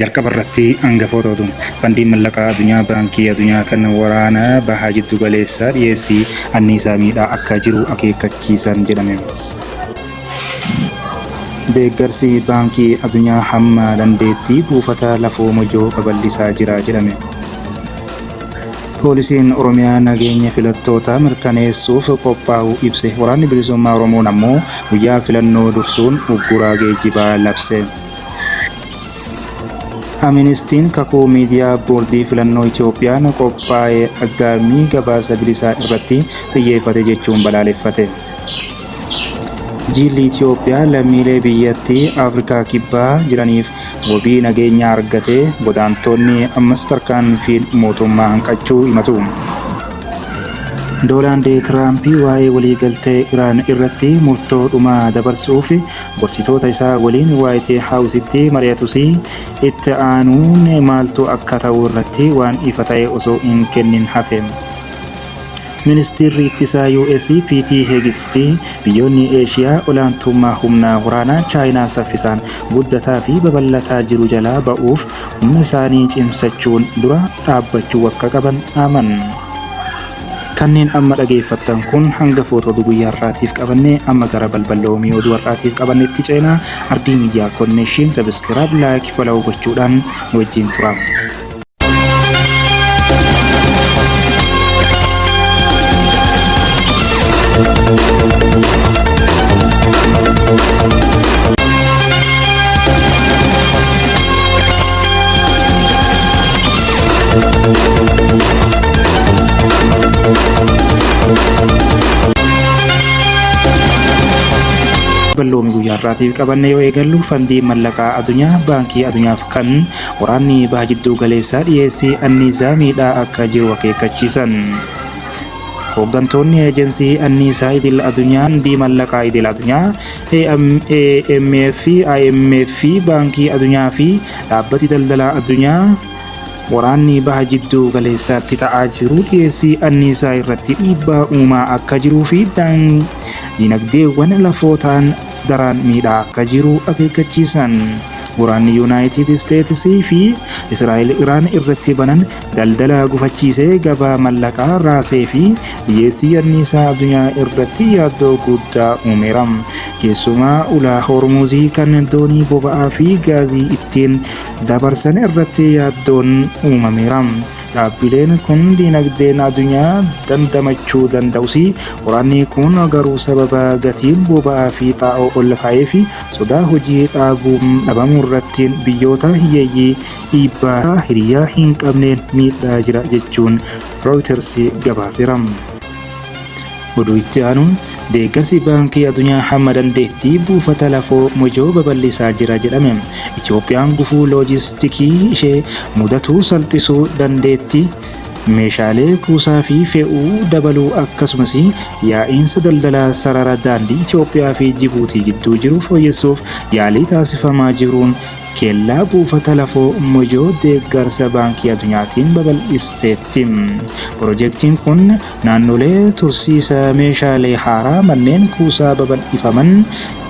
Jalqaba irratti hangafoota oduu Fandiin Mallaqaa Addunyaa Baankii Addunyaa kan waraana baha jiddu galeessaa dhiyeessii anniisaa miidhaa akka jiru akeekkachiisan jedhame. Deeggarsi Baankii Addunyaa hamma dandeettii buufata lafoo Mojoo babal'isaa jira jedhame. Poolisiin Oromiyaa nageenya filattootaa mirkaneessuuf qophaa'uu ibse. Waraanni Bilisummaa Oromoon ammoo guyyaa filannoo dursuun uggura geejjibaa labse. Aministiin kakuu miidiyaa boordii filannoo Itoophiyaan qophaa'e aggaammii gabaasa bilisaa irratti xiyyeeffate jechuun balaaleffate. Jilli Itoophiyaa lammiilee biyyattii Afrikaa Kibbaa jiraniif wabii nageenyaa argate godaantonni ammas tarkaanfiin mootummaa hanqachuu himatu. Doonaald Tiraamp waa'ee waliigaltee Iraan irratti murtoo dhumaa dabarsuuf gorsitoota isaa waliin Waayit Haawusitti mari'atus itti aanuun maaltu akka ta'u irratti waan ifa ta'e osoo hin kennin hafe. Ministiirri Ittisaa US Piitii Heegisti biyyoonni Eeshiyaa olaantummaa humna waraanaa Chaayinaa saffisaan guddataa fi babal'ataa jiru jalaa ba'uuf humna isaanii cimsachuun dura dhaabbachuu akka qaban dhaaman. Kanneen amma dhageeffattan kun hangafoota oduu guyyaa har'aatiif qabanne amma gara balballoomii oduu har'aatiif qabannetti ceenaa Ardii Miidiyaa Konneeshin sabiskiraab laayik follow gochuudhaan nu wajjin tura. Bal'oomi guyyaa har'aatiif qabanne yoo eegallu fandiin mallaqaa addunyaa baankii addunyaaf kan waraanni baha jidduu galeessaa dhiyeessii anniisaa miidhaa akka jiru akeekkachiisan. Hooggantoonni eejensii anniisaa idil addunyaa Fandii Mallaqaa Idil Addunyaa AMF, IMF, Baankii Addunyaa fi Dhaabbati Daldalaa Addunyaa waraanni baha jidduu galeessaatti ta'aa jiru dhiyeessii anniisaa irratti dhiibbaa uumaa akka jiruu fi dinagdeewwan lafoo ta'an daraan miidhaa akka jiru akeekkachiisan. Waraanni Yuunaayitid Isteetisii fi Israa'el Iraan irratti banan daldala gufachiisee gabaa mallaqaa raasee fi dhiyeessii anniisaa addunyaa irratti yaaddoo guddaa uumeera. Keessumaa ulaa Hormuuzii kan doonii boba'aa fi gaazii ittiin dabarsan irratti yaaddoon uumameera. Dhaabbileen kun dinagdeen addunyaa dandamachuu danda'us, waraanni kun garuu sababa gatiin boba'aa fi xaa'oo ol ka'eef sodaa hojii dhabamuurratti biyyoota hiyyeeyyii dhiibbaa hiriyaa hin qabneen miidhaa jira jechuun Reuters gabaaseera. Oduu itti aanuun deeggarsi Baankii Addunyaa hamma dandeettii buufata lafoo Mojoo babal'isaa jira jedhame. Itoophiyaan gufuu loojistikii ishee mudatu salphisuu dandeetti meeshaalee kuusaa fi fe'uu dabaluu akkasumas yaa'iinsa daldalaa sarara daandii Itoophiyaa fi Jibuutii gidduu jiru fooyyessuuf yaalii taasifamaa jiruun Kellaa buufata lafoo Mojoo deeggarsa Baankii Addunyaatiin babal'isteetti. Pirojektiin kun naannolee tursiisa meeshaalee haaraa, manneen kuusaa babal'ifaman,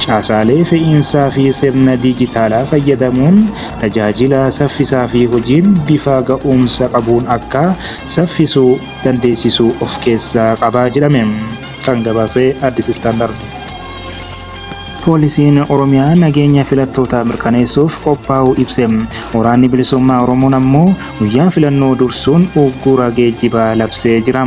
caasaalee fe'iinsaa fi sirna diijitaalaa fayyadamuun tajaajila saffisaa fi hojiin bifa ga'umsa qabuun akka saffisu dandeessisu of keessaa qaba jedhame. Kan gabaase Addis Standard. Poolisiin Oromiyaa nageenya filattootaa mirkaneessuuf qophaa'uu ibse. Waraanni Bilisummaa Oromoon ammoo guyyaa filannoo dursuun uggura geejjibaa labsee jira.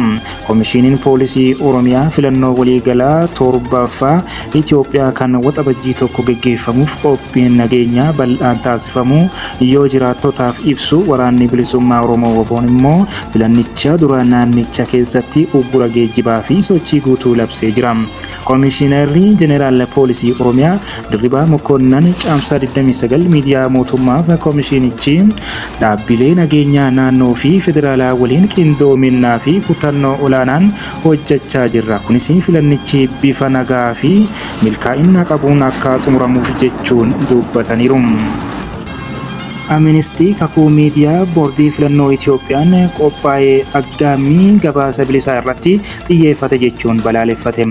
Komishiiniin Poolisii Oromiyaa filannoo waliigalaa 7ffaa Itoophiyaa kan Waxabajjii 1 geggeeffamuuf qophiin nageenyaa bal'aan taasifamuu yoo jiraattotaaf ibsu, Waraanni Bilisummaa Oromoo WBOn immoo filannicha dura naannicha keessatti uggura geejjibaa fi sochii guutuu labsee jira. Komishinarri Jeneraal Poolisii Oromiyaa Dirribaa Mokonnan Caamsaa 29 miidiyaa mootummaaf komishinichi dhaabbilee nageenyaa naannoo fi federaalaa waliin qindoominnaa fi kutannoo olaanaan hojjechaa jirra. Kunis filannichi bifa nagaa fi milkaa'ina qabuun akka xumuramuuf jechuun dubbataniiru. Aministii kakuu miidiyaa boordii filannoo Itiyoophiyaan qophaa'e aggaammii gabaasa bilisaa irratti xiyyeeffate jechuun balaaleffate.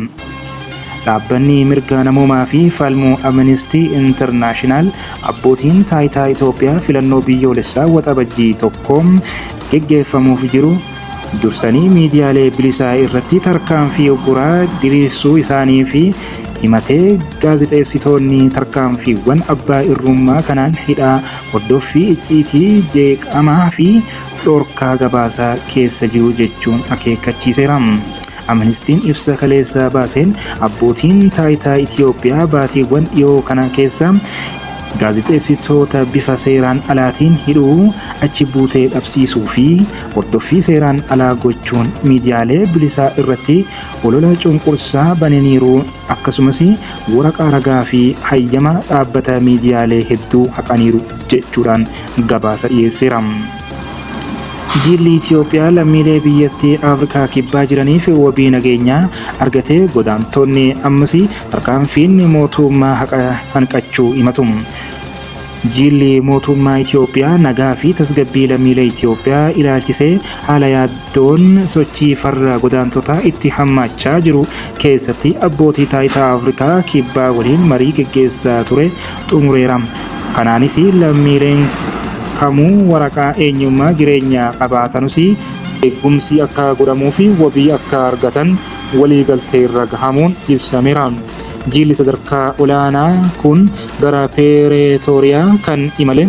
Dhaabbanni mirga namoomaa fi falmu Aministii Intarnaashinaal abbootiin taayitaa Itoophiyaa filannoo biyyoolessaa Waxabajjii 1 geggeeffamuuf jiru dursanii miidiyaalee bilisaa irratti tarkaanfii ugguraa diriirsuu isaanii fi himatee gaazexeessitoonni tarkaanfiiwwan abbaa irrummaa kanaan hidhaa, hordoffii icciitii, jeeqamaa fi dhorkaa gabaasaa keessa jiru jechuun akeekkachiiseera. Aministiin ibsa kaleessa baaseen abbootiin taayitaa Itiyoophiyaa baatiiwwan dhiyoo kana keessa gaazexeessitoota bifa seeraan alaatiin hidhuu, achi buutee dhabsiisuu fi hordoffii seeraan alaa gochuun miidiyaalee bilisaa irratti olola cunqursaa bananiiru, akkasumas waraqaa ragaa fi hayyama dhaabbata miidiyaalee hedduu haqaniiru jechuudhaan gabaasa dhiyeesseera. Jilli Itiyoophiyaa lammiilee biyyattii Afrikaa Kibbaa jiraniif wabii nageenyaa argate godaantonni ammas tarkaanfiin mootummaa haqa hanqachuu himatu. Jilli mootummaa Itiyoophiyaa nagaa fi tasgabbii lammiilee Itiyoophiyaa ilaalchisee haala yaaddoon sochii farra godaantotaa itti hammaachaa jiru keessatti abbootii taayitaa Afrikaa Kibbaa waliin marii geggeessaa ture xumureera. Kanaanis lammiileen kamuu waraqaa eenyummaa jireenyaa qabaatanus eegumsi akka godhamuufi wabii akka argatan waliigalteerra gahamuun ibsameera. Jilli sadarkaa olaanaa kun gara Pireetooriyaa kan imale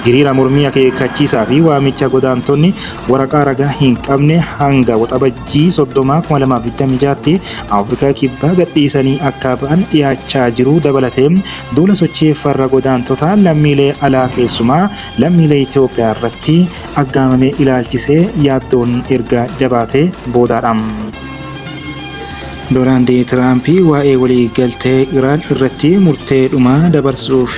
hiriira mormii akeekkachiisaa fi waamicha godaantonni waraqaa ragaa hin qabne hanga Waxabajjii 30, 2026tti Afrikaa Kibbaa gadhiisanii akka ba'an dhiyaachaa jiru dabalatee duula sochii farra godaantotaa lammiilee alaa keessumaa lammiilee Itoophiyaa irratti aggaamame ilaalchisee yaaddoon erga jabaatee boodaadha. Doonaald Tiraamp waa'ee waliigaltee Iraan irratti murtee dhumaa dabarsuuf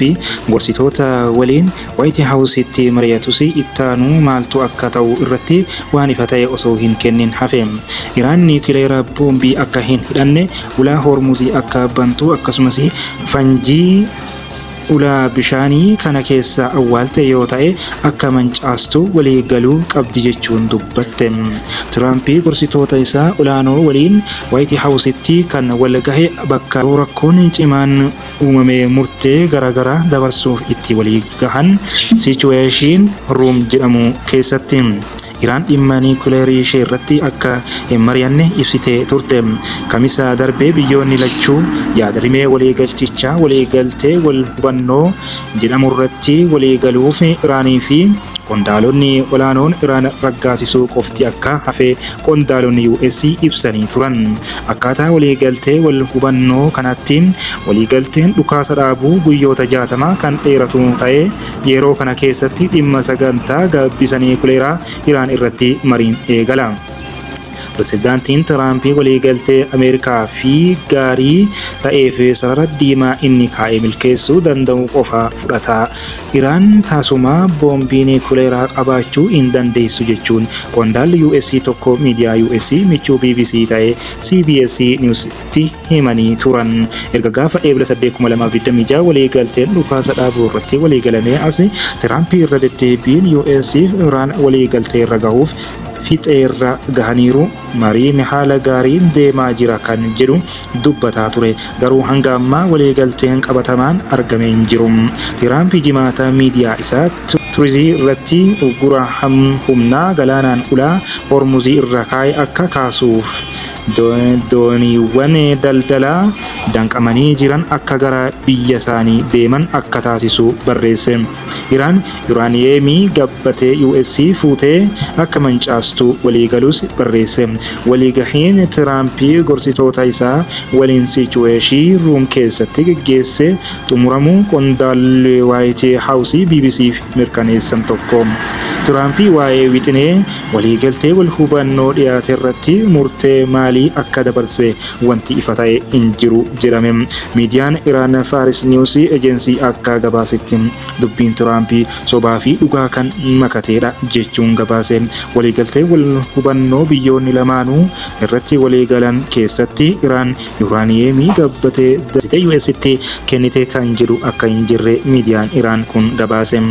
gorsitoota waliin Waayit Haawusitti mari'atus ittaanu maaltu akka ta'u irratti waan ifa ta'e osoo hin kennin hafe. Iraan niwukileera boombii akka hin hidhanne, ulaa Hoormuzii akka bantu akkasumas fanjii ulaa bishaanii kana keessa awwaalte yoo ta'e akka mancaastu walii galuu qabdi jechuun dubbatte. Tiraamp gorsitoota isaa olaanoo waliin Waayit Haawusitti kan wal gahe bakka rakkoon cimaan uumame murtee garaagaraa dabarsuuf itti walii gahan Situation Room jedhamu keessatti. Iraan dhimma niwukileerii isheerratti akka hin mari'anne ibsitee turte. Kamisa darbe biyyoonni lachuu yaad-rimee waliigaltichaa waliigaltee wal hubannoo jedhamurratti waliigaluuf Iraanii fi qondaalonni olaanoon Iraan raggaasisuu qofti akka hafe qondaalonni US ibsanii turan. Akkaataa waliigaltee wal hubannoo kanaatti waliigalteen dhukaasa dhaabuu guyyoota 60 kan dheeratu ta'ee yeroo kana keessatti dhimma sagantaa gabbisa niwukileeraa Iraan irratti mariin eegala. Pirezidaantiin Tiraamp waliigaltee Ameerikaa fi gaarii ta'eef sarara diimaa inni kaa'e milkeessuu danda'u qofa fudhata. Iraan tasumaa boombii niwukileeraa qabaachuu hin dandeessu jechuun qondaalli US tokko miidiyaa US michuu bbc ta'e CBS News'tti himanii turan. Erga gaafa Eebla 8, 2026 waliigalteen dhukaasa dhaabuu irratti waliigalamee as Tiraamp irra deddeebiin US fi Iraan waliigalteerra gahuuf fixeerra gahaniiru, mariin haala gaariin deemaa jira kan jedhu dubbataa ture. Garuu hanga ammaa waliigalteen qabatamaan argame hin jiru. Tiraamp Jimaata miidiyaa isaa Truth irratti uggura humnaa galaanaan ulaa Hormuzii irra kaa'e akka kaasuuf dooniiwwan daldalaa danqamanii jiran akka gara biyyasaanii deeman akka taasisu barreesse. Iraan yuraaniyeemii gabbate US fuutee akka mancaastu waliigaluus barreesse. Waliigahiin Tiraamp gorsitoota isaa waliin Situation Room keessatti geggeesse xumuramuu qondaalli Waayit Haawus BBC'f mirkaneessan tokko. Tiraamp waa'ee wixinee waliigaltee wal hubannoo dhiyaate irratti murtee maalii akka dabarse wanti ifa ta'e hin jiru jedhame. Miidiyaan Iraan Faaris Niwus Ejensii akka gabaasetti dubbiin Tiraamp sobaa fi dhugaa kan makateedha jechuun gabaase. Waliigaltee wal hubannoo biyyoonni lamaanuu irratti waliigalan keessatti Iraan Yuraaniyeemii gabbate dabarsitee UStti kennite kan jedhu akka hin jirre miidiyaan Iraan kun gabaase.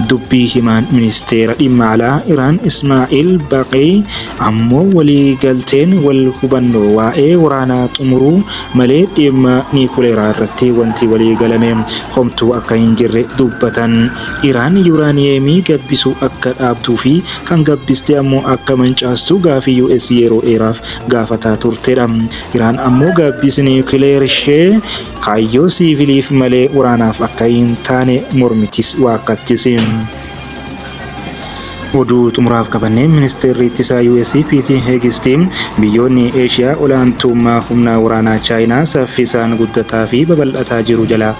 Dubbii himaan ministeera dhimma alaa Iraan Ismaa'il Baqii ammoo waliigalteen wal hubannoo waa'ee waraanaa xumuruu malee dhimma niikuleeraa irratti wanti waliigalame homtuu akka hin jirre dubbatan. Iraan Yuraaniyeemii gabbisuu akka dhaabduu fi kan gabbiste ammoo akka mancaastu gaafii US yeroo dheeraaf gaafataa turtedha. Iraan ammoo gabbisi niwukileer ishee kaayyoo siiviliif malee waraanaaf akka hin taane mormitis waakkattis. Oduu xumuraaf qabanneen ministeerri ittisaa US Piit Heegisti biyyoonni Eeshiyaa olaantummaa humna waraanaa Chaayinaa saffisaan guddataa fi babal'ataa jiru jala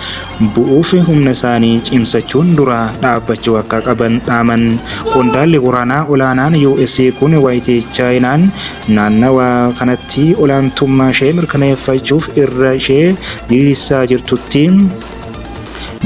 bu'uuf humna isaanii cimsachuun dura dhaabbachuu akka qaban dhaaman. Qondaalli waraanaa olaanaan US kun wayitii Chaayinaan naannawa kanatti olaantummaa ishee mirkaneeffachuuf irra ishee diriirsaa jirtutti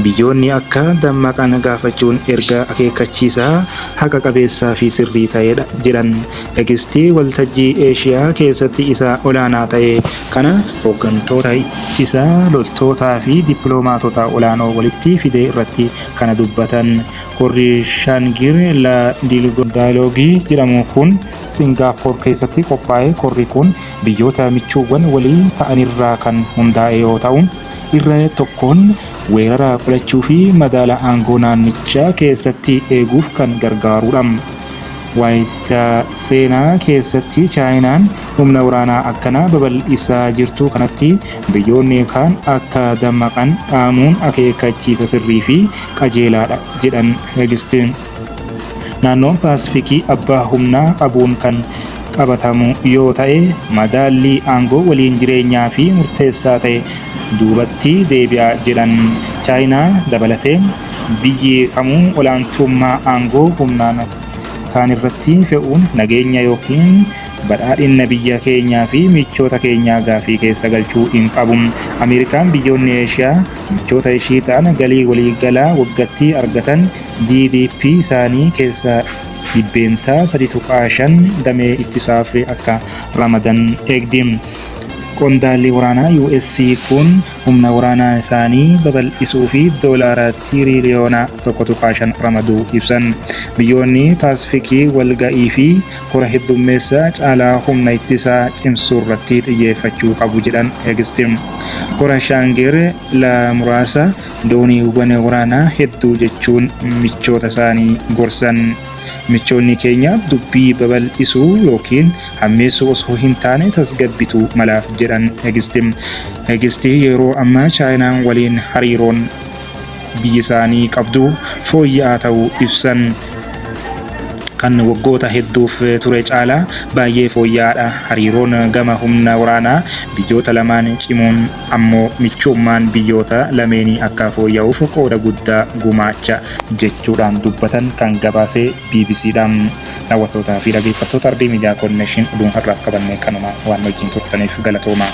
biyyoonni akka dammaqan gaafachuun ergaa akeekkachiisaa haqa qabeessaa fi sirrii ta'edha jedhan. Hegisti waltajjii Eeshiyaa keessatti isa olaanaa ta'e kana hooggantoota ittisaa, loltootaa fi dippiloomaatota olaanoo walitti fidee irratti kana dubbatan. Korri Shaangir La Daayilogii jedhamu kun Singaapoor keessatti qophaa'e. Korri kun biyyoota michuuwwan walii ta'anirraa kan hundaa'e yoo ta'u, irra tokkoon weerara qolachuu fi madaala aangoo naannichaa keessatti eeguuf kan gargaarudha. Wayita seenaa keessatti Chaayinaan humna waraanaa akkanaa babal'isaa jirtu kanatti biyyoonni kaan akka dammaqan dhaamuun akeekkachiisa sirrii fi qajeelaadha jedhan Hegistiin. Naannoon Paasifikii abbaa humnaa qabuun kan qabatamu yoo ta'e, madaallii aangoo waliin jireenyaa fi murteessaa ta'e duubatti deebi'a jedhan. Chaayinaa dabalatee biyyi kamuu olaantummaa aangoo humnaan kaanirratti fe'uun nageenya yookiin badhaadhinna biyya keenyaa fi michoota keenyaa gaafii keessa galchuu hin qabu. Ameerikaan biyyoonni Eeshiyaa michoota ishii ta'an galii waliigalaa waggatti argatan GDP isaanii keessaa 3.5% damee ittisaaf akka ramadan eegdi. Qondaalli waraanaa US kun humna waraanaa isaanii babal'isuu fi doolaara tiiriiliyoona 1.5 ramaduu ibsan. Biyyoonni Paasifikii walga'ii fi kora heddummeessaa caalaa humna ittisaa cimsuurratti xiyyeeffachuu qabu jedhan Hegisti. Kora Shaangir la muraasa dooniiwwan waraanaa hedduu jechuun michoota isaanii gorsan. Michoonni keenya dubbii babal'isuu yookiin hammeessuu osoo hin taane tasgabbitu malaaf jedhan Hegisti. Hegisti yeroo ammaa Chaayinaan waliin hariiroon biyyi isaanii qabdu fooyya'aa ta'uu ibsan. Kan waggoota hedduuf ture caalaa baay'ee fooyya'aadha. Hariiroon gama humna waraanaa biyyoota lamaan cimuun ammoo michummaan biyyoota lameenii akka fooyya'uuf qooda guddaa gumaacha jechuudhaan dubbatan kan gabaase BBCdha. Daawwattootaa fi dhaggeeffattoota Ardii Miidiyaa Konneeshin oduun har'aaf qabanne kanuma waan wajjin turtaniif galatooma.